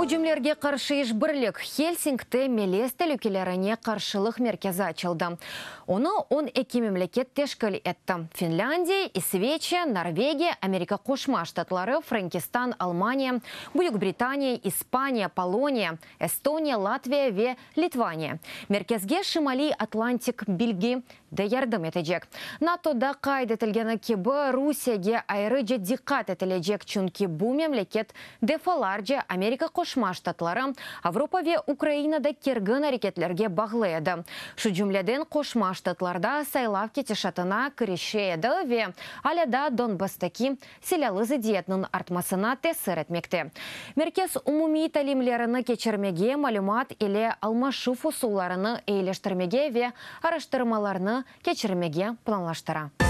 Ücümlerge qarşı işbirlik. Helsinkte melez telükelerine qarşılıq merkezi açıldı. Onı 12 memleket teşkil etti, Finlândiya, İsveçiya, Norvegiya, Amerika Qoşma Ştatları, Frenkistan, Almaniya, Büyük Britaniya, İspaniya, Poloniya, Estoniya, Latviya ve Litvaniya. Merkezge Şimaliy Atlantik bilgi de yardım etecek. NATOda qayd etilgeni kibi, Rusiyege ayrıca diqqat etilecek, çünki bu memleket defalarca Amerika Qoşma Ştatları, Avropa ve Ukrainada kergin areketlerge bağlı edi, şu cümleden Qoşma Ştatlarda saylav ketişatına kirişe edi ve alâ daa Donbasstaki silâlı zıddiyetniñ artmasına tesir etmekte. Merkez umumiy talimlerini keçirmege, malümat ile almaşuv usullarını eyileştirmege ve araştırmalarnı keçirmege planlaştıra.